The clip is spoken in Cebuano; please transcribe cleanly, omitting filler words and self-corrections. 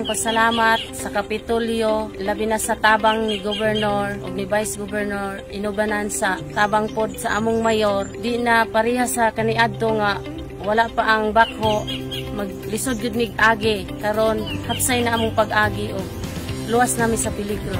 Akong pasalamat sa Kapitolyo, labi na sa tabang ni Governor ug ni Vice Governor, inubanan sa tabang pod sa among mayor. Di na pareha sa kaniadto nga wala pa ang backhoe, maglisod gud mig agi. Karon hapsay na among pag-agi ug luwas nami sa peligro.